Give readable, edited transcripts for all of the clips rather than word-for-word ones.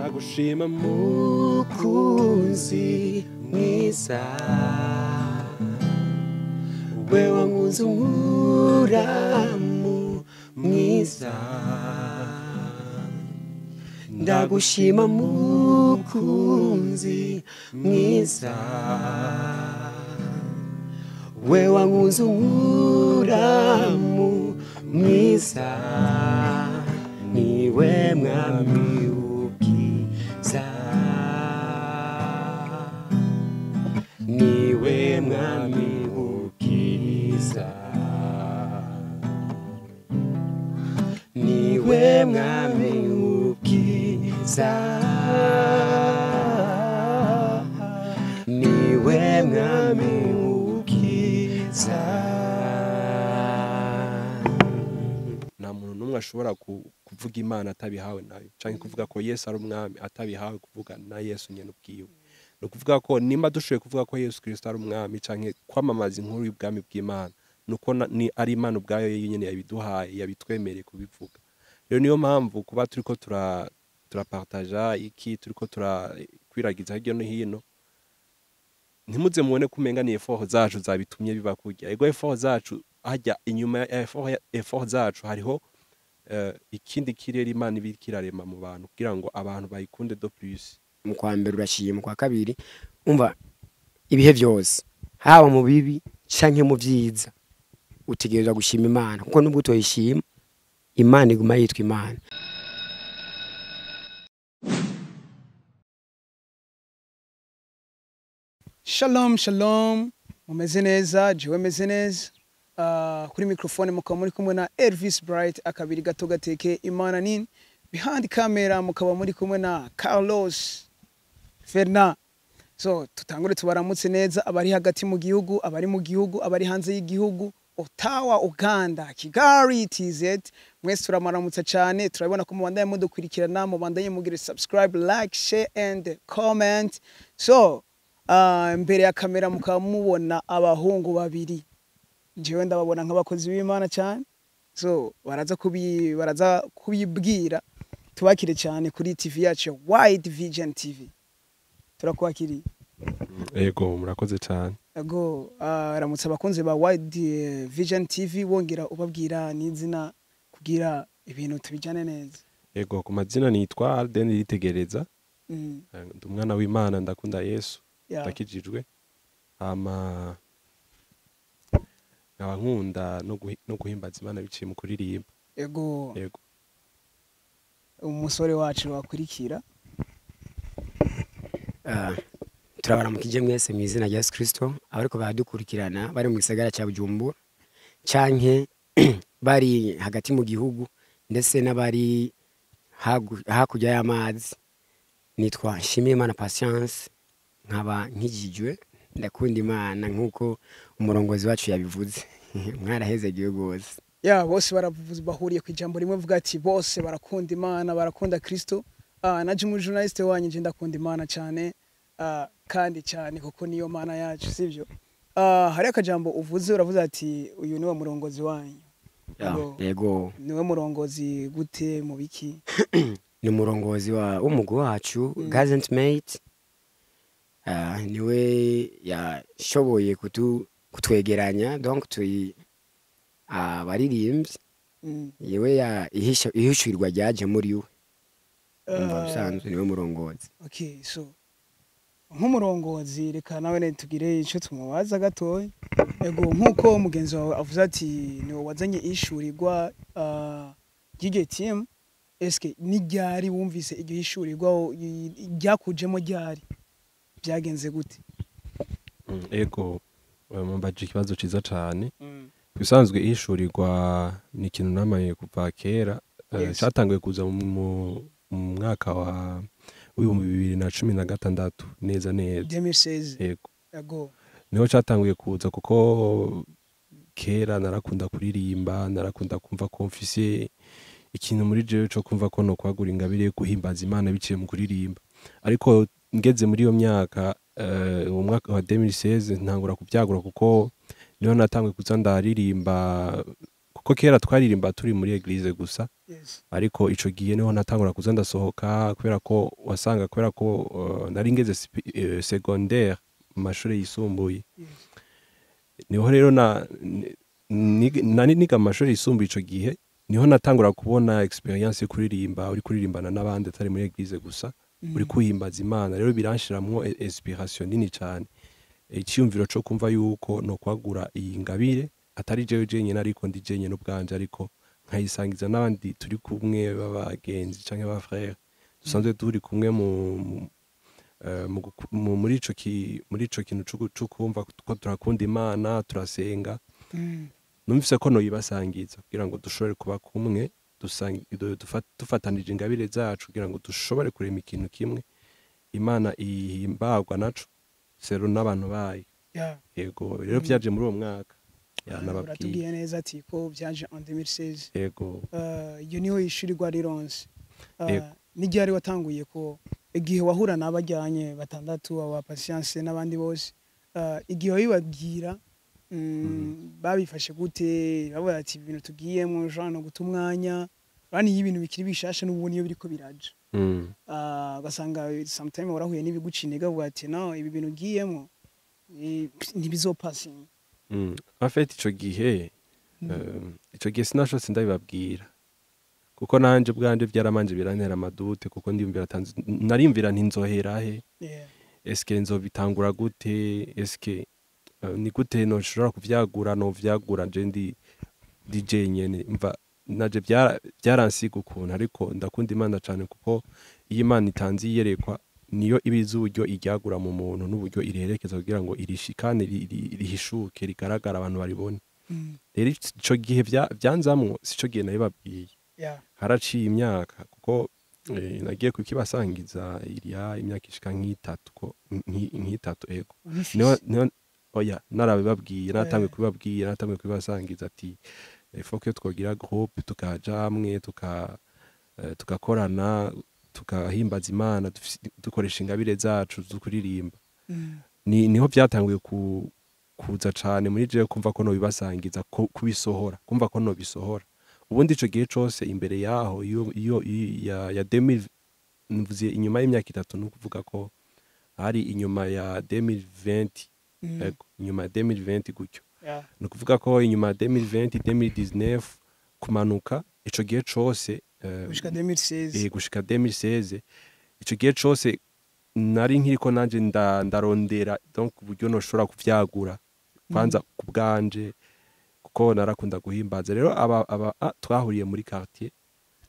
Ndagushima mukunzi mwiza, wewe wankunze unkuramu mwiza. Ndagushima mukunzi mwiza, wewe wankunze unkuramu mwiza. Niwe mwami ukiza, niwe mwami ukiza, niwe mwami ukiza, niwe mwami ukiza. Nta muntu n'umwe ashobora kuvuga Imana atabihawe nayo, canke kuvuga ko Yesu ari umwami atabihawe kuvuga na Yesu nyene ubwiwe. Ni ukuvuga ko nimba dushoboye kuvuga ko Yesu Kristo ari umwami canke kwamamaza inkuru y'ubwami bw'Imana, nuko ni ari Imana ubwayo nyene yabiduhaye, yabitwemereye kubivuga. Rero niyo mpamvu kuba turiko turapartaja iki, turiko turakwiragiza hirya no hino, ntimuze mubone ko umenga ni effort zacu zabitumye biba kurya. Ego effort zacu hajya inyuma ya effort zacu hariho ikindi kirere Imana iba iriko irarema mu bantu kugira ngo abantu bayikunde de plus. Mu kwa mbere urashima, mu kwa kabiri umva ibihe byose, haba mu bibi canke mu vyiza, utegerezwa gushima Imana, kuko nubwo utoyishima Imana iguma yitwa Imana. Shalom shalom, mumeze neza? Jewe meze neza. Kuri microphone mukaba muri kumwe na Elvis Bright, akabiri gato gateke Imana nini. Behind camera mukaba muri kumwe na Carlos Fernand. So tutangure tubaramutse neza abari hagati mu gihugu, abari mu gihugu, abari hanze y'igihugu, Ottawa, Uganda, Kigali, TZ. Mwese turamaramutsa cyane, turabona ko mubandanye mudukurikirana, mubandanye mugire subscribe, like, share and comment. So mbere ya kamera mukaba mubona abahungu babiri, njyewe ndababona nk'abakozi b'Imana cyane. So baraza kubibwira. Tubakire cyane kuri TV yacu ya Wide Vision TV. Turakwakiriye. Ego, murakoze cyane. Ego, ramutse abakunzi ba Wide Vision TV, wongera ubabwira n'izina kugira ibintu tubijane neza. Ego, ku mazina nitwa Alden Iritegereza. Ndi umwana w'Imana, ndakunda Yesu, ndakijijwe. Hama nkaba nkunda no guhimbaza Imana biciye mu kuririmba. Ego. Ego. Umusore wacu wakurikira. Turabaramukije mwese mu izina rya Yesu Kristo, abariko baradukurikirana bari mu gisagara ca Bujumbura canke bari hagati mu gihugu, ndetse n'abari hakurya y'amazi. Nitwa Nshimiyimana Patience, nkaba nkijijwe, ndakunda Imana nkuko umurongozi wacu yabivuze. Mwarahezegiwe gose. Ya bose baravuze, bahuriye ku ijambo rimwe, vuga ati bose barakunda Imana, barakunda Kristo. Naje mu journaliste wanyu nje ndakunda Imana cyane, kandi cyane kuko niyo Mana yacu, sivyo? Hari akajambo uvuze, uravuze ati uyu niwe murongozi wanyu. Yego. Niwe murongozi gute, mu biki? Ni umurongozi wa umugwi wacu, Gazent Mate. Niwe yashoboye kutwegeranya, donc turi abaririmbyi. Yewe ya ihishurirwa ryaje muri we. Umva bisanzwe niwe murongozi. Okay, so nk'umurongozi reka nawe ne tugire ico tumubaza gatoya. Ego, nkuko mugenzi wawe avuze ati niwe wazanye ishurirwa ry'iryo team, eske ni ryari wumvise iryo hishurirwa, ryakujemo ryari, byagenze gute? Ego, mumbaje ikibazo ciza cane. Bisanzwe ishurirwa ni ikintu namaye kuva kera, cyatanguye kuza mu mwaka wa 2016 neza neza. 2016. Yego. Yego. Niho cyatanguye kuza, kuko kera narakunda kuririmba, narakunda kumva ko mfise ikintu muri jewe cyo kumva ko no kwagura ingabire yo guhimbaza Imana biciye mu kuririmba. Ariko ngeze muri iyo myaka, uwo mwaka wa 2016 ntangura kubyagura, kuko niho natanguye kuza ndaririmba, kuko Ko kera twaririmba turi muri église gusa, ariko ico gihe niho natangura kuza ndasohoka, kubera ko wasanga, kubera ko nari ngeze secondaire, mu mashuri yisumbuye. Niho rero na nari niga mu mashuri yisumbuye. Ico gihe niho natangura kubona expérience yo kuririmba, uri kuririmbana n'abandi atari muri église gusa, uri kuhimbaza Imana. Rero biranshiramwo inspiration nini cyane, icyiyumviro cyo kumva yuko no kwagura iyi ngabire atari jewe jenyine, ariko ndi jenyine ubwanje, ariko nkayisangiza n'abandi turi kumwe b'abagenzi canke ba frère dusanzwe turi kumwe muri ico kintu co kumva ko turakunda Imana, turasenga. Numvise ko noyibasangiza kugira ngo dushobore kuba kumwe, dufatanije ingabire zacu, kugira ngo dushobore kurema ikintu kimwe Imana ihimbagwa naco sero n'abantu bayo. Yego, rero vyaje muri uwo mwaka ya nababwiye. Uratubwiye neza ati ko byaje en 2016. Yego. Iyo niho ishuri rwarironse. Yego. N'igihe watanguye ko igihe wahura n'abajyanye batandatu, aba Patience n'abandi bose, igihe wabibabwira, babifashe gute? Bavuga ati ibintu tugiyemo Jean no guta umwanya bani, iyo ibintu bikiri bishasha n'ubu niyo biriko biraja. Ugasanga sometime warahuye n'ibiguca intege, avuga ati no ibi bintu ugiyemo ntibizopasinga. En fait, ico gihe sinashotse ndabibabwira, kuko nanje ubwanje byaramanje birantera ama doutes, kuko ndiyumvira narimvira nti nzohera he? Eske nzobitangura gute? Eske ni gute noshobora kuvyagura, novyagura nje ndi jenyene? Mva naje byaransiga ukuntu, ariko ndakunda Imana cane, kuko iyo Imana itanze iyerekwa, niyo ibizi uburyo iryagura mu muntu n'uburyo iriherekeza kugira ngo irishikane, rihishuke, rigaragara, abantu baribone. Rero ico gihe vyanzamwo sico gihe nabibabwiye. Haraciye imyaka, kuko nagiye kukibasangiza iriya imyaka ishika nk'itatu, ko nk'itatu, ego. Ubifise. Niho oya, narabibabwiye, natanguye kubibabwira, natanguye kubibasangiza ati faut que twogira groupe, tukaja hamwe, tugakorana, tukahimbaza Imana, dukoresha ingabire zacu zo kuririmba. Niho byatanguye kuza cane muri jewe, kumva ko nobibasangiza, kubisohora, kumva ko nobisohora. Ubundi ico gihe cose imbere yaho, iyo ya 2000, mvuze inyuma y'imyaka 3, ni ukuvuga ko hari inyuma ya 2020. Ego, inyuma ya 2020 gutyo. Ni ukuvuga ko inyuma ya 2020, 2019 kumanuka, ico gihe cose Gushika 2016. Gushika 2016, ico gihe cose nari nkiriko nanje ndarondera donc uburyo noshobora kuvyagura kwanza ku bwanje, kuko narakunda guhimbaza. Rero aba twahuriye muri quartier,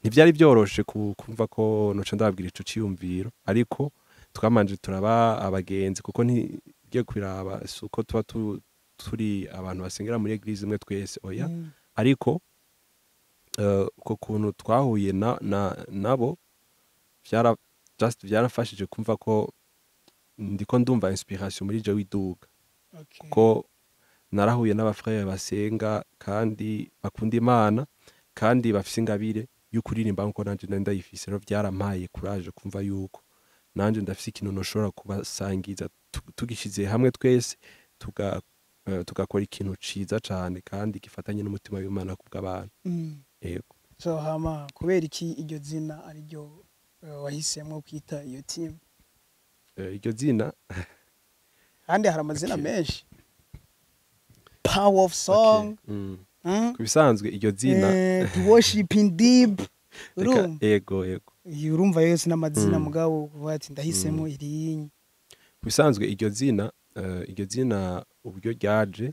ntivyari byoroshe kumva ko noca ndababwira ico ciyumviro, ariko twamanje turaba abagenzi, kuko ntigiye kubiraba si uko tuba turi abantu basengera muri église imwe twese, oya. Ariko uko kuntu twahuye na nabo vyara just byarafashije kumva ko ndiko ndumva inspiration muri je widuga, kuko narahuye n'aba frères basenga kandi bakunda Imana kandi bafise ingabire yo kuririmba nkuko nanje nari ndayifise. Rero byarampaye courage kumva yuko nanje ndafise ikintu noshobora kubasangiza, tugishize hamwe twese, tugakora ikintu ciza cane kandi gifatanye n'umutima w'Imana kubw'abantu. Yego. So hama kubera iki iryo zina ariryo wahisemwo kwita iyo team? Iryo zina Kandi hari amazina menshi, Power of Song. Okay. Ku bisanzwe iryo zina The Worshiping Deep. Urumva? Yego. Iyo urumva yose n'amazina, mugabo uvuga ati ndahisemo iri. Ku bisanzwe iryo zina uburyo ryaje,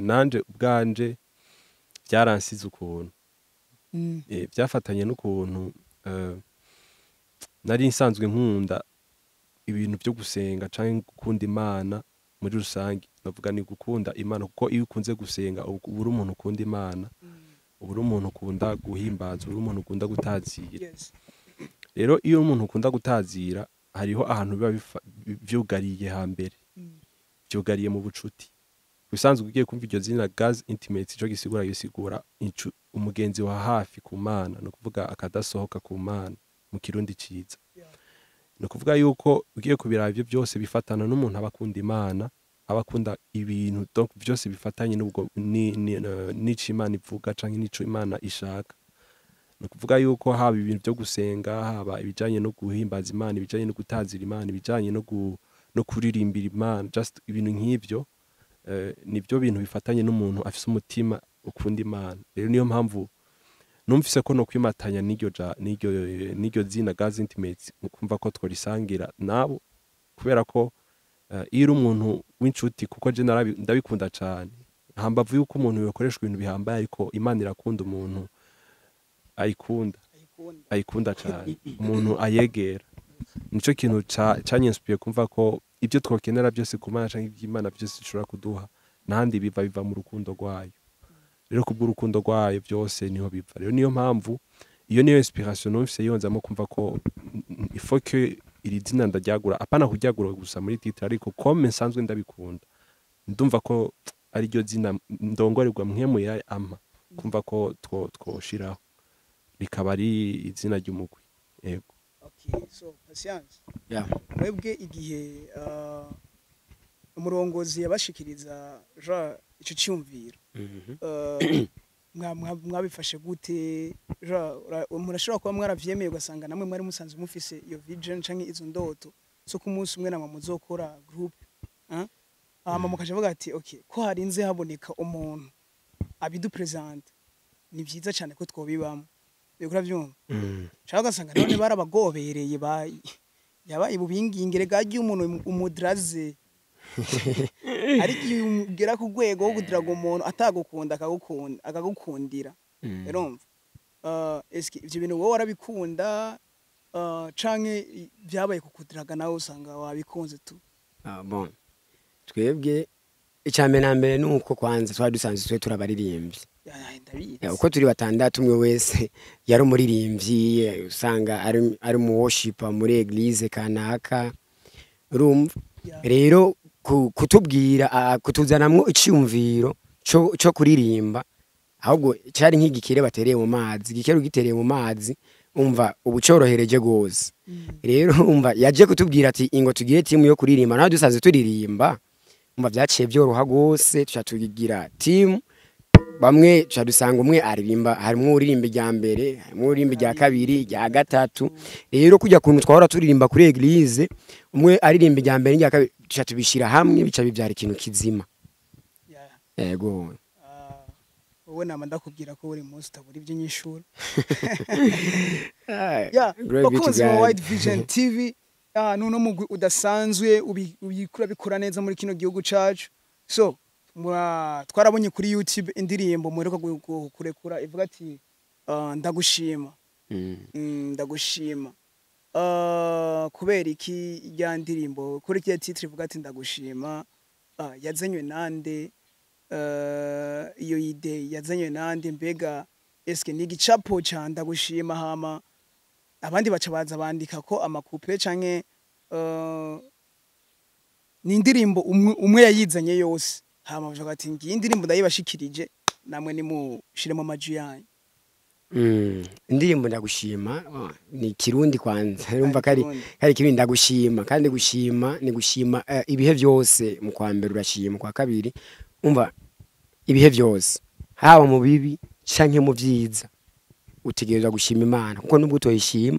nanje ubwanje byaransize ukuntu. Byafatanye n'ukuntu nari nsanzwe nkunda ibintu byo gusenga canke gukunda Imana muri rusange. Navuga ni gukunda Imana, kuko iyo ukunze gusenga uba uri umuntu ukunda Imana, uba uri umuntu ukunda guhimbaza, uba uri umuntu ukunda gutazira. Rero iyo umuntu ukunda gutazira, hariho ahantu biba vyugariye hambere, vyugariye mu bucuti. Bisanzwe ugiye kumva iryo zina God's Intimate, ico gisigura, gisigura umugenzi wa hafi ku Mana, ni ukuvuga akadasohoka ku Mana mu Kirundi ciza. Ni ukuvuga yuko ugiye kubiraba, ivyo byose bifatana n'umuntu aba akunda Imana. aba akunda ibintu donc byose bifatanye n'ubwo n'ico Imana ivuga canke n'ico Imana ishaka. Ni ukuvuga yuko haba ibintu byo gusenga, haba ibijanye no guhimbaza Imana, ibijanye no gutazira Imana, ibijanye no kuririmbira Imana, just ibintu nk'ivyo, nibyo bintu bifatanye n'umuntu afise umutima ukunda Imana. Rero niyo mpamvu numvise ko no kwimatanya n'iryo zina God's Intimates, kumva ko tworisangira nabo, kubera ko iyo uri umuntu w'inshuti, kuko je ndabikunda cane, hambavu yuko umuntu yokoreshwa ibintu bihambaye, ariko Imana irakunda umuntu ayikunda, ayikunda cane, umuntu ayegera. Nico kintu canyinspiye kumva ko ibyo twokenera byose ku Mana canke iby'Imana byose ishobora kuduha, nahandi biva mu rukundo rwayo. Rero kubw'urukundo rwayo byose niho biva. Rero niyo mpamvu iyo niyo inspiration numvise yonzamo kumva ko il faut que iri zina ndaryagura, apana kuryagura gusa muri titre, ariko comme nsanzwe ndabikunda, ndumva ko ari ryo zina ndongorerwa mpwemu ya ampa kumva ko twoshiraho, rikaba ari izina ry'umugwi. Yego. Okay, so Patience, Yeah. mwebwe igihe umurongozi yabashikiriza ico cyumviro, mwabifashe gute? Murashobora kuba mwaravyemeye, ugasanga namwe mwari musanzwe mufise iyo vision canke izo ndoto zo ku munsi umwe namwe muzokora group, hama mukaja vuga ati okay, ko harinze haboneka umuntu abidupresente, ni vyiza cyane ko twobibamo. Uriko uravyumva? Cyangwa ugasanga none barabagobereye, yabaye bubingingire ga umuntu umudraze, ariko iyo ugera ku rwego wo kudiraga umuntu atagukunda akagukunda akagukundira. Urumva, eske ivyo bintu wowe warabikunda, canke byabaye kukudiraga nawe usanga wabikunze tu? Ah, bon, twebwe icya na mbere ni uko kwanza twari dusanzwe twe turabaririmbyi. Ya, ndabizi. Ya, uko turi batandatu, umwe wese yari umuririmbyi, usanga ari mu worshiper muri église kanaka, urumva? Rero kutubwira, kutuzanamwo iciyumviro co kuririmba, ahubwo cyari nk'igikere batereye mu mazi. Igikere ugitereye mu mazi, umva ubu corohereje gose. Rero umva yaje kutubwira ati ingo tugire timu yo kuririmba, nawe dusanzwe turirimba, umva byaciye byoroha gose, tuca tugira timu. Bamwe tuca dusanga umwe aririmba, harimwo uririmba irya mbere, harimwo uririmba irya kabiri, irya gatatu. Rero kujya kuntu twahora turirimba kuri église, umwe aririmba irya mbere n'irya kabiri, tuca tubishira hamwe, bica bibyara ikintu kizima. Yego. Ah, wowe nama ndakubwira ko buri munsi utabura ibyo nyishura. Ya, Glory be to bakunzi ba God. White Vision TV, nuno mugwi udasanzwe ubikura bikora neza muri kino gihugu cacu. So twarabonye kuri YouTube indirimbo muheruka kurekura ivuga ati ndagushima. Ndagushima. Kubera iki irya ndirimbo, kuri kiya titre ivuga ati ndagushima, yazanywe nande? Iyo idée yazanywe nande? Mbega eske ni igicapo ca ndagushima, hama abandi baca baza bandika ko amakupe, canke ni indirimbo umwe yayizanye yose, hama bavuga ati ngiyi indirimbo ndayibashikirije, namwe nimushiremo amajwi yanyu? Indirimbo ndagushima, ni Kirundi kwanza, urumva kari Kirundi. Kari Kirundi. Ndagushima, kandi gushima ni gushima ibihe byose. Mu kwa mbere urashima, kwa kabiri, umva ibihe byose, haba mu bibi canke mu vyiza, utegerezwa gushima Imana, kuko nubwo utoyishima,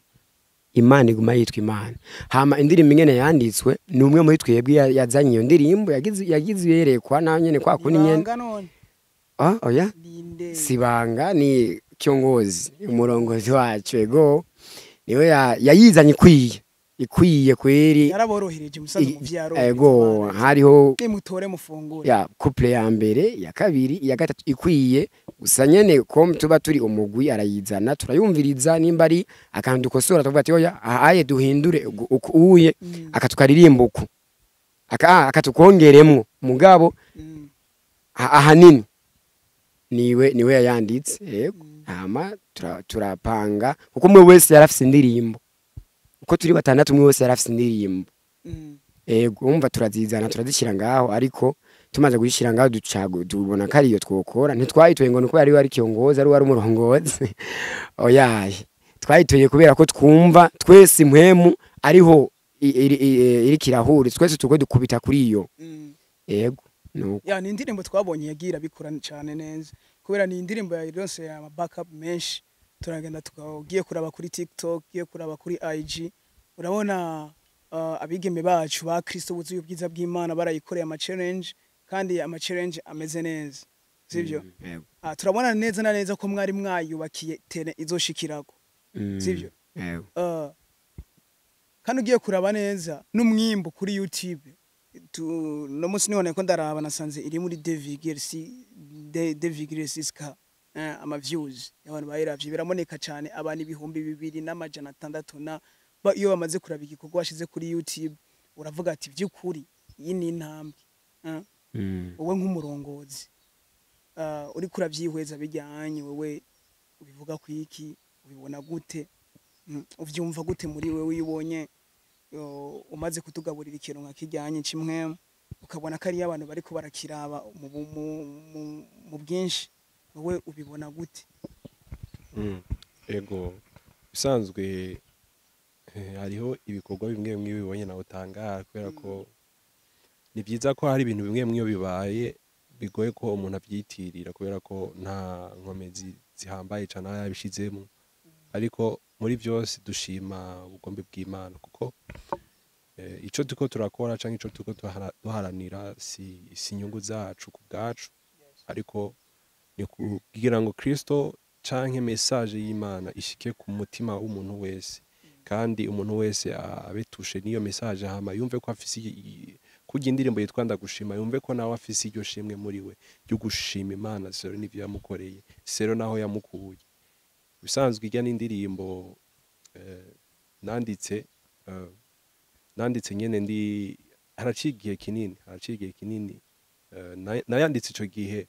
Imana iguma yitwa Imana. Hama indirimbo ingene yanditswe, ni umwe muri twebwe yazanye iyo ndirimbo, yagize yerekwa nawe nyene kwa kundi nyene. Ibanga none? Ah, oya. Ninde? Sibanga, ni kiongozi, umurongozi wacu. Ego, niwe yayizanye ikwiye, ikwiye kweri. Yaraborohereje musaza mu vyaro. Ego, hariho nimutore mufungure. Ya couple ya mbere, ya kabiri, ya gatatu ikwiye gusa nyene. Ko tuba turi umugwi, arayizana turayumviriza, nimba ari akantu dukosora tuvuga ati oya, ahaye duhindure uku uye, akatukaririmba uku, akatukongeremwo, mugabo ahanini niwe yayanditse. Yego. Hama turapanga, kuko umwe wese yarafise indirimbo. Uko turi batandatu, umwe wese yarafise indirimbo. Ego, umva turazizana turazishyira ngaho, ariko tumaze kuzishyira ngaho ducago tubona ko ariyo twokora. Ntitwayitoye ngo nuko yari kiongozi, ari wari umurongozi, oyaye. Twayitoye kubera ko twumva twese impwemu ariho iriko irahura, twese turiko dukubita kuri iyo. Yego, nuko. Ya, ni indirimbo twabonye yagiye irabikora cyane neza, kubera ni indirimbo yaronse ama backup menshi. Turagenda tukagiye kuraba kuri TikTok, ugiye kuraba kuri IG, urabona abigeme bacu ba Kristo buzuye ubwiza bw'Imana barayikoreye ama challenge, kandi ama challenge ameze neza, sivyo? Yego. Turabona neza na neza ko mwari mwayubakiye tene izoshikirako, sivyo? Yego. Kandi ugiye kuraba neza n'umwimbo kuri YouTube tu no munsi niho nako ndaraba, nasanze iri muri 2,6K ama views y'abantu bayiravye. Biramoneka cyane, abantu 2600 na ba, iyo bamaze kuraba igikorwa washize kuri YouTube, uravuga ati by'ukuri iyi ni intambwe. Wowe nk'umurongozi, uriko uravyihweza bijyanye, wewe ubivuga ku iki? Ubibona gute? Uvyumva gute muri wewe iyo ubonye umaze kutugaburira ikintu nka kijyanye kimwe, ukabona ko ariyo abantu bariko barakiraba mu bwinshi? Wowe ubibona gute? Ego, bisanzwe hariho ibikorwa bimwe bimwe bibonye nawe utangara, kubera ko ni byiza ko hari ibintu bimwe bimwe iyo bibaye bigoye ko umuntu avyitirira, kubera ko nta nkomezi zihambaye cane aba yabishizemo. Ariko muri byose dushima ubugombe bw'Imana, kuko ico turiko turakora canke ico turiko duharanira si inyungu zacu ku bwacu, ariko ni kugira ngo Kristo canke message y'Imana ishike ku mutima w'umuntu wese, kandi umuntu wese abe touché n'iyo message, hama yumve ko afise kurya indirimbo yitwa Ndagushima, yumve ko nawe afise iryo shimwe muri we ryo gushima Imana selon n'ivyo yamukoreye, selon naho yamukuye. Bisanzwe irya n'indirimbo nanditse nyene ndi haraciye igihe kinini, haraciye igihe kinini. Nayanditse ico gihe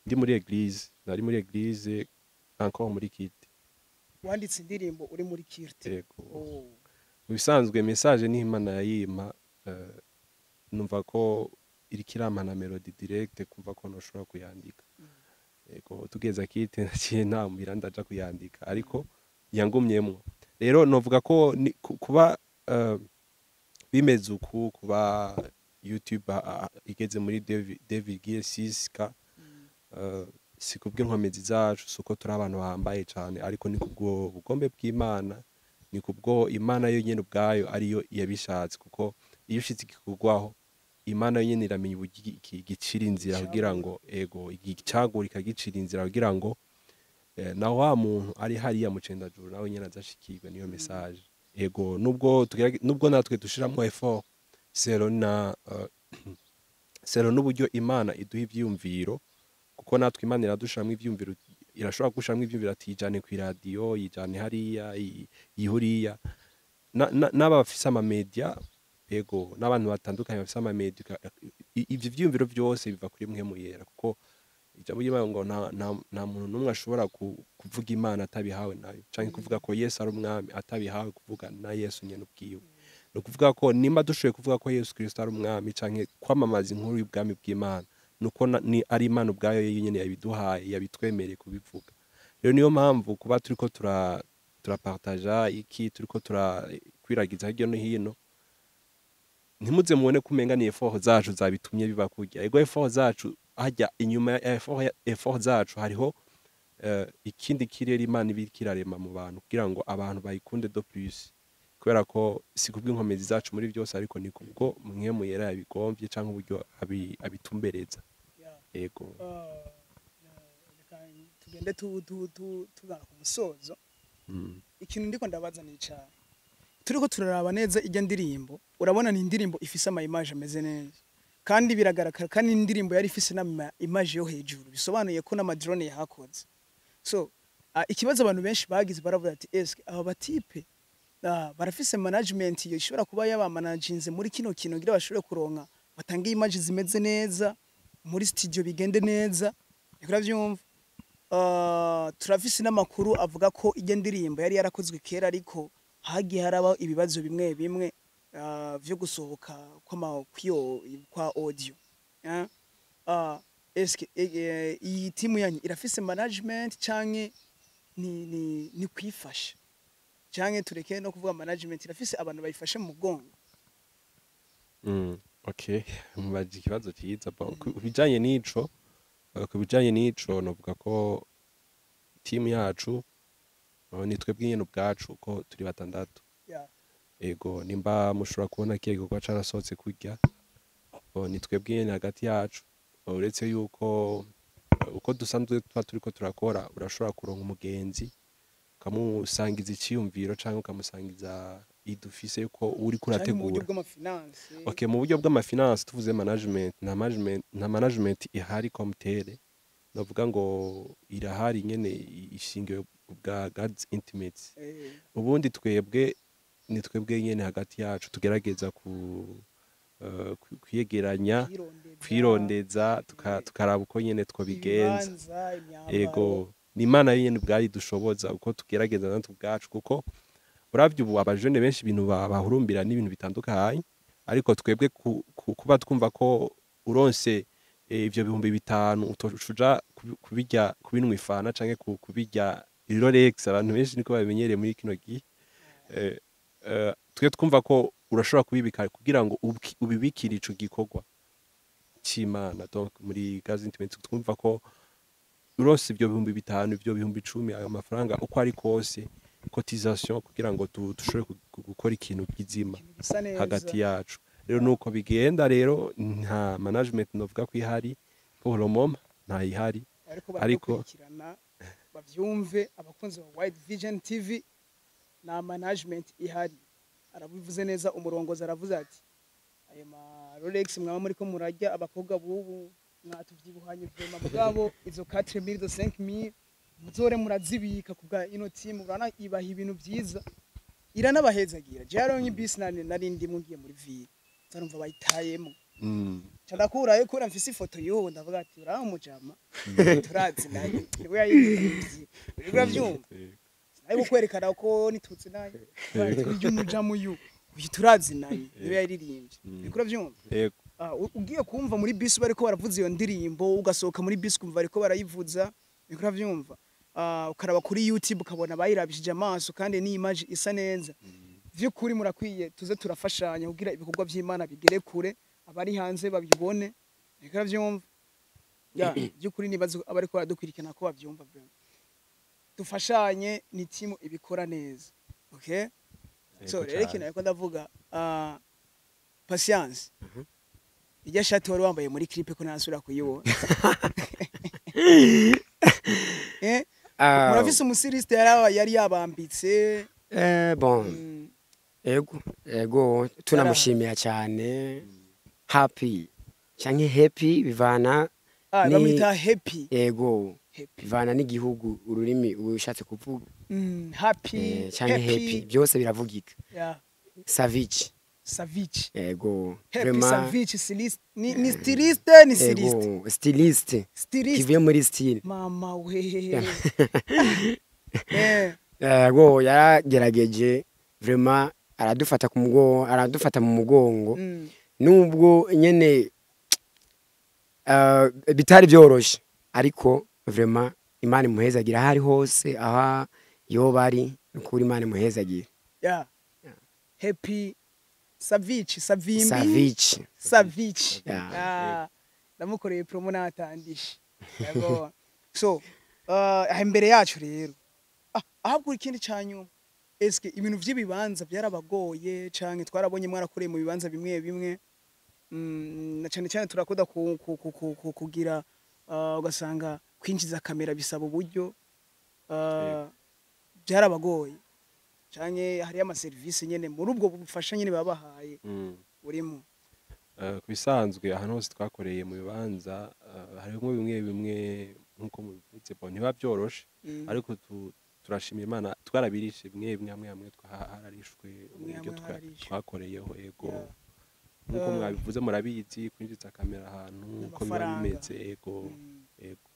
ndi muri église, nari muri église encore muri culte. Wanditse indirimbo uri muri culte? Yego. Oh. Mu bisanzwe message niho Imana yayimpa, numva ko iriko irampa na melody direct, kumva ko noshobora kuyandika. Yego, tugeze culte naciye ntambira ndaja kuyandika, ariko yangumyemwo. Rero novuga ko kuba bimeze uku, kuba YouTube igeze muri 2,6K, si kubw'inkomezi zacu, si uko turi abantu bahambaye cane, ariko ni kubwo bugombe bw'Imana, ni kubwo Imana yo nyene ubwayo ariyo yabishatse, kuko iyo ushitse igikorwaho, Imana yo nyene iramenya uburyo igicira inzira kugira ngo, ego, igicagura ikagicira inzira kugira ngo na wa muntu ari hariya mu cendajuru nawe nyene azashikirwe niyo message. Ego, nubwo natwe dushiramwo effort selon na selon n'uburyo Imana iduha ivyiyumviro, kuko natwe Imana iradushiramwo ivyiyumviro, irashobora gushiramwo ivyiyumviro ati yijane kw'iradiyo, yijane hariya, yihuriya n'abafise amamedia, ego, n'abantu batandukanye bafise amamedia. Ivyo vyiyumviro vyose biva kuri Mpwemu Yera, kuko ijambo ry'Imana ngo nta muntu n'umwe ashobora kuvuga Imana atabihawe nayo, canke kuvuga ko Yesu ari umwami atabihawe kuvuga na Yesu nyene ubwiwe. Ni ukuvuga ko nimba dushoboye kuvuga ko Yesu Kristo ari umwami canke kwamamaza inkuru y'ubwami bw'Imana, nuko ni ari Imana ubwayo nyene yabiduhaye, yabitwemereye kubivuga. Rero niyo mpamvu kuba turiko turapartaja iki, turiko turakwiragiza hirya no hino, ntimuze mubone ko umenga ni effort zacu zabitumye biba kurya. Ego, effort zacu hajya inyuma ya effort zacu hariho ikindi kirere Imana iba iriko irarema mu bantu kugira ngo abantu bayikunde de plus, kubera ko si kubw'inkomezi zacu muri byose, ariko ni kubwo Mpwemu Yera yabigomvye canke uburyo abitumbereza. Ego. Reka tugende tugana ku musozo. Ikintu ndiko ndabaza ni icahe? Turiko turaraba neza ijya ndirimbo, urabona ni indirimbo ifise ama image ameze neza, kandi biragaragara kandi indirimbo yari ifise n'ama image yo hejuru, bisobanuye ko n'ama drone yahakoze. So ikibazo abantu benshi bagize, baravuga ati eske aba batipe barafise management iyo ishobora kuba yabamanaginze muri kino kintu kugira bashobore kuronka batange image zimeze neza muri studio, bigende neza? Niko uravyumva. Turafise n'amakuru avuga ko ijya ndirimbo yari yarakozwe kera, ariko hagiye haraba ibibazo bimwe bimwe vyo gusohoka kw'ama kw'iyo kwa audio. Eske iyi timu yanyu irafise management canke ni kwifasha, canke tureke no kuvuga management, irafise abantu bayifashe mu mugongo? Okay, mubaje ikibazo cyiza. Bon, ku bijanye n'ico novuga ko team yacu ni twebwe nyene ubwacu ko turi batandatu. Ego, nimba mushobora kubona kiya gikorwa carasohotse kurya, bon, ni twebwe nyene hagati yacu. Uretse yuko uko dusanzwe tuba turiko turakora, urashobora kuronka umugenzi ukamusangiza iciyumviro canke ukamusangiza idufise yuko uriko Canke mu buryo urategura. bw'ama finance? Okay, mu buryo bw'ama finance, tuvuze management, nta management ihari comme telle. Novuga ngo irahari nyene ishingiwe bwa God's Intimates. Ubundi twebwe ni twebwe nyene hagati yacu tugerageza ku kwiyegeranya, kwirondeza, kwirondeza, tukaraba uko nyene twobigenza. Ibibanza, imyambaro. Ego, ni Imana nyene ubwayo idushoboza uko tugerageza natwe ubwacu, kuko uravye ubu abajene benshi ibintu bahurumbira n'ibintu bitandukanye, ariko twebwe kuba twumva ko uronse ivyo 5000 utocuja kubirya, kubinwa ifana canke kubirya Rolex, abantu benshi niko babimenyereye muri kino gihe. Twe twumva ko urashobora kubibika kugira ngo ubibikire ico gikorwa c'Imana. Donc muri God's Intimates twumva ko uronse ivyo 5000, ivyo 10,000, ayo mafaranga uko ari kose, cotisation, kugira ngo dushobore gukora ikintu kizima Ikintu gisa neza. hagati yacu. Rero nuko bigenda. Rero nta management novuga ko ihari pour le moment, nta ihari. Ariko baradukurikirana bavyumve, abakunzi ba Wide Vision TV, nta management ihari. Arabivuze neza umurongozi, aravuze ati ayo ma Rolex mwaba muriko murarya, abakobwa bubu mwatuvyibuhanye vraiment, mugabo izo 4000, izo 5000 muzore murazibika kubwa ino team. Urana ibaha ibintu vyiza, iranabahezagira. Je yaronye bisi nari ndimwe ngiye muri ville, nzarumva bayitayemo. Ndakurayo kubera mfise ifoto y'uwo, ndavuga ati uriya mujama turazi naye, niwe yayivye, uriko uravyumva? Sinari kukwerekana ko nitutsi naye uyu mujama, uyu turazi naye, niwe yaririmbye, uriko uravyumva? Yego. Ah, ugiye kumva muri bisi bariko baravuza iyo ndirimbo, ugasohoka muri bisi ukumva bariko barayivuza, uriko uravyumva? Ah, ukaraba kuri YouTube ukabona bayirabishije amaso, kandi ni image isa neza. Vy'ukuri murakwiye tuze turafashanya kugira ibikorwa vy'Imana bigere kure, abari hanze babibone, uriko uravyumva? Ya, by'ukuri nibaza abariko baradukurikirana ko bavyumva vraiment. Dufashanye, ni timu ibikora neza. Okay, so Yego rero cane. ikintu ariko ndavuga, Patience, irya shati wari wambaye muri clip ko ntasubira kuyibona? Ah, Murafise umu styliste yari yabambitse? Bon, ego, tunamushimira cyane Happy canke Happy, bivana Bamwita Happy? Ego. Happy. Bivana n'igihugu, ururimi uba ushatse kuvuga. Happy. Canke Happy, byose biravugika. Savage. Savage. Ego. Happy. Vraiment. Savage styliste, ni styliste, ni styliste? Ego, styliste. Styliste. Kivuye muri style. Mama we. Ego, yaragerageje vraiment, aradufata ku mugongo, aradufata mu mugongo, nubwo nyene bitari byoroshe, ariko vraiment Imana imuhezagira aho ari hose, aha yoba ari, nukuri Imana imuhezagira. Yeah. Happy Savage, Savimbi. Savage. Savage. Yeah. Ah, ndamukoreye promo natandishe. Yego. So, aha imbere yacu rero. Ahubwo ikindi ca nyuma. Eske ibintu vy'ibibanza byarabagoye, canke twarabonye mwarakoreye mu bibanza bimwe bimwe? Na cyane cyane turakunda kugira ugasanga kwinjiza kamera bisaba uburyo. Byarabagoye canke hariyo amaserivisi nyene muri ubwo bufasha nyene babahaye burimo? Ku bisanzwe ahantu hose twakoreye mu bibanza, harimo bimwe bimwe nk'uko mubivuze, bo ntiba byoroshe, ariko turashimira Imana twarabirishe bimwe bimwe, hamwe hamwe hararishwe Hamwe uburyo hamwe hararishwe. twakoreyeho. Ego. Nk'uko mwabivuze, murabizi kwinjiza kamera ahantu uko biba Amafaranga. bimeze. Ego. Ego.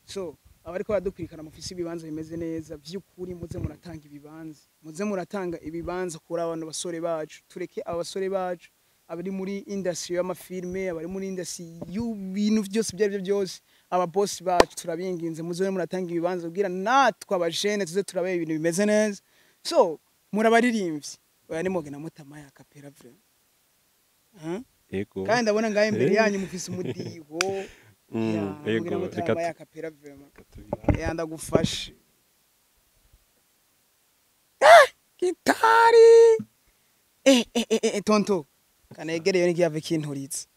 So abariko baradukurikirana mufise ibibanza bimeze neza, vy'ukuri muze muratanga ibibanza, muze muratanga ibibanza kuri abantu basore bacu. Tureke aba basore bacu abari muri industry y'amafilme, abari muri industry y'ibintu byose ibyo aribyo byose, aba boss bacu turabinginze, muze muratanga ibibanza kugira natwe abajene tuze turabe ibintu bimeze neza. So murabaririmbyi, oya nimugena mutamaye a cappella vraiment. Ego. Kandi ndabona ngaho imbere yanyu mufise umudiho. Ya, Ego, mugira ngo reka turaba ya cappella vraiment. Ya, ndagufashe. Gitari. Tonto. Kanegereye n'ikiyave kinturitse.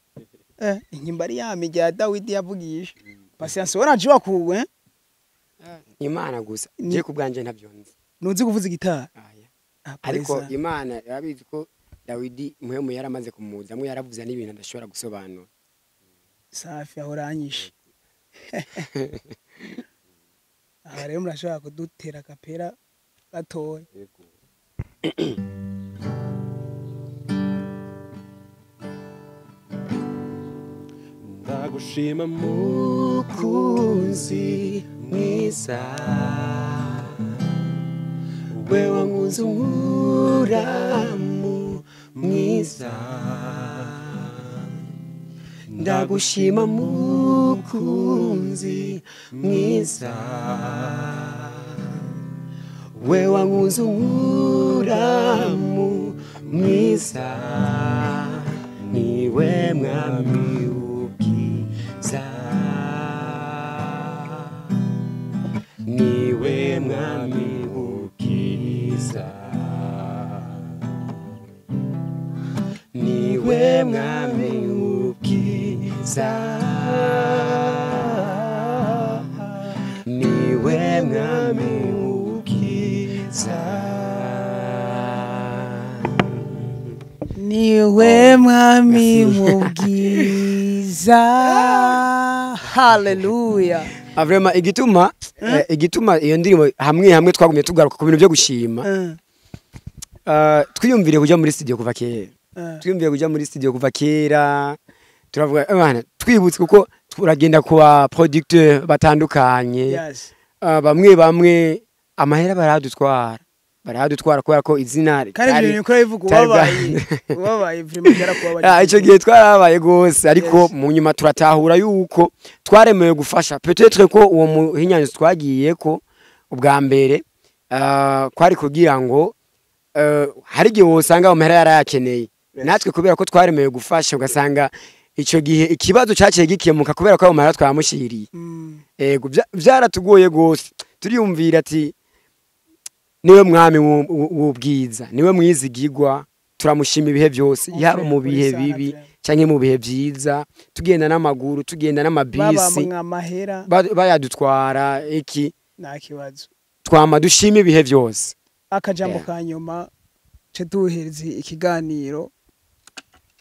Inyimba ari ya mirya ya Dawidi yavugisha. Patience waraje wakuwe, eh? Imana gusa, je ku bwanje ntabyo nzi. Ntuzi kuvuza gitari? Aya. Ah, Ariko polisa. Imana yarabizi ko Dawidi muhemu yaramaze kumuzamwo, yaravuze n'ibintu adashobora gusobanura. Safi, aho uranyishe. Aha rero murashobora kudutera cappella gatoya. Ego. Ndagushima mukunzi mwiza, we wankunze umuramu mwiza. Ndagushima mukunzi mwiza, we wankunze umuramu mwiza. Niwe mwami w'ubwiza, niwe mwami w'ubwiza, niwe mwami w'ubwiza, niwe mwami w'ubwiza. Niwe mwami mu bwiza, haleluya. Vraiment, igituma iyo ndirimbo hamwe hamwe twagumye tugaruka ku bintu byo gushima, twiyumviriye kuja muri studio kuva kera. Twiyumviriye kuja muri studio kuva kera, turavuga bana twibutse kuko turagenda ku ba producteur batandukanye. Bamwe bamwe amahera baradutwara kubera ko izina Kandi ibyo bintu bivuga ubabaye, ubabaye vraiment, byarakubabaje. Ah, ico gihe twarabaye gose, ariko mu nyuma turatahura yuko twaremewe gufasha. Peut-être ko uwo muhinyanyo twagiye ko ubwa mbere, kwari kugira ngo hari igihe wosanga amahera yarayakeneye. Natwe kubera ko twaremewe gufasha, ugasanga ico gihe ikibazo caciye gikemuka kubera ko ayo mahera twamushiriye. Ego, vyaratugoye gose. Turiyumvira ati niwe mwami w'ubwiza, niwe mwizigirwa, turamushima ibihe byose, yaba mu bihe bibi canke mu bihe vyiza, tugenda n'amaguru, tugenda n'amabisi, babamwe amahera, bayadutwara iki, nta kibazo. Twama dushima ibihe byose. Akajambo ka nyuma ce duhereze ikiganiro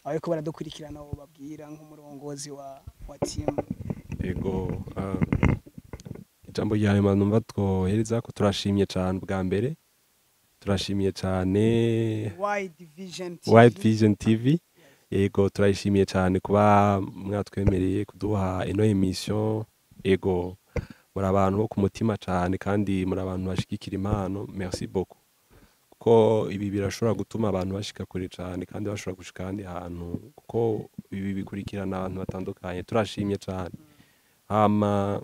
ariko baradukurikirana, wo babwira nk'umurongozi wa team. Ego, ijambo rya nyuma numva twohereza ko turashimye cyane, bwa mbere turashimiye cyane Wide Vision TV. White Vision TV. Yego, turayishimiye cyane kuba mwatwemereye kuduha ino émission. Ego, muri abantu bo ku mutima cyane kandi muri abantu bashigikira impano. Merci beaucoup, kuko ibi birashobora gutuma abantu bashika kure cyane kandi bashobora gushika ahandi hantu, kuko ibi bikurikirana abantu batandukanye. Turashimye cyane. Hama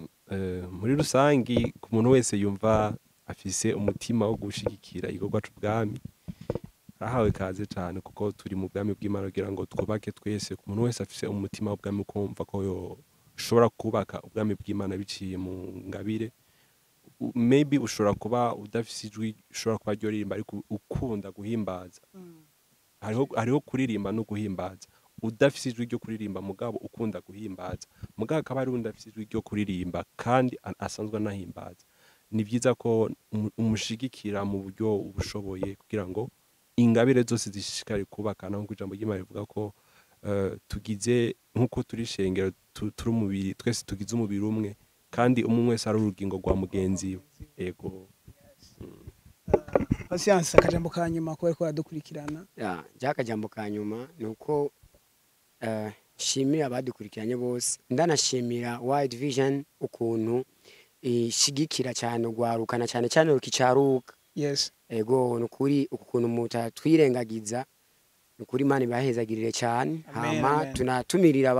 muri rusangi, ku muntu wese yumva afise umutima wo gushigikira igikorwa c'ubwami, arahawe kaze cyane, kuko turi mu bwami bw'Imana kugira ngo twubake twese. Ku muntu wese afise umutima w'ubwami, kumva ko yoshobora kubaka ubwami bw'Imana biciye mu ngabire, maybe ushobora kuba udafise ijwi ushobora kuba ryoririmba, ariko ukunda guhimbaza. Hariho kuririmba no guhimbaza. Udafise ijwi ryo kuririmba mugabo ukunda guhimbaza, mugabo akaba ari undi afise ijwi ryo kuririmba kandi asanzwe anahimbaza, ni byiza ko umushigikira mu buryo ubushoboye kugira ngo ingabire zose zishishikare kubaka. Nk'uko ijambo ry'Imana rivuga ko tugize nk'uko turi ishengero, turi umubiri, twese tugize umubiri umwe, kandi umwe wese ari urugingo rwa mugenzi we. Ego. Patience, akajambo ka nyuma ko bariko baradukurikirana. Ya, ja akajambo ka nyuma ni uko nshimira abadukurikiranye bose, ndanashimira Wide Vision ukuntu ishigikira cyane urwarukana, cyane cyane rukicaruka. Ego, nukuri ukuntu mutatwirengagiza, nukuri Imana ibahezagirire cyane. Amen, hama amen. Tunatumirira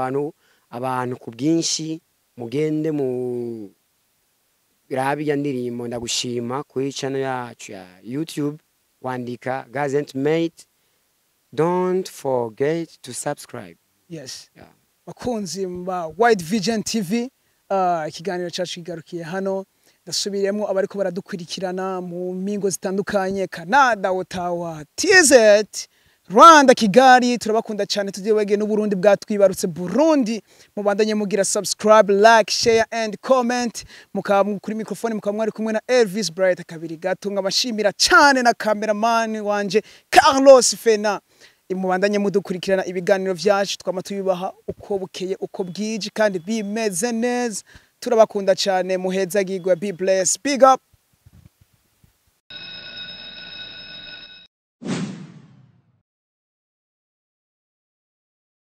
abantu ku bwinshi, mugende mu rabi ya ndirimbo Ndagushima kuri channel yacu ya YouTube, wandika Gazent Mate. Don't forget to subscribe. Yes. Yeah. Bakunzi ba Wide Vision TV, ikiganiro cyacu kigarukiye hano. Ndasubiriyemo, abariko baradukurikirana mu mpingo zitandukanye, Canada, Ottawa, TZ, Rwanda, Kigali, turabakunda cyane. Tugiye n'Uburundi bwatwibarutse. Burundi, mubandanye mugira subscribe, like, share and comment. Mukaba kuri microphone mukaba mwari kumwe na Elvis Bright kabiri gato. Nkabashimira cyane na cameraman wanje Carlos Fena. Mubandanye mudukurikirana ibiganiro vyacu, twama tubibaha uko bukeye uko bwije kandi bimeze neza. Turabakunda cyane, muhezagirwe. Be blessed, big up.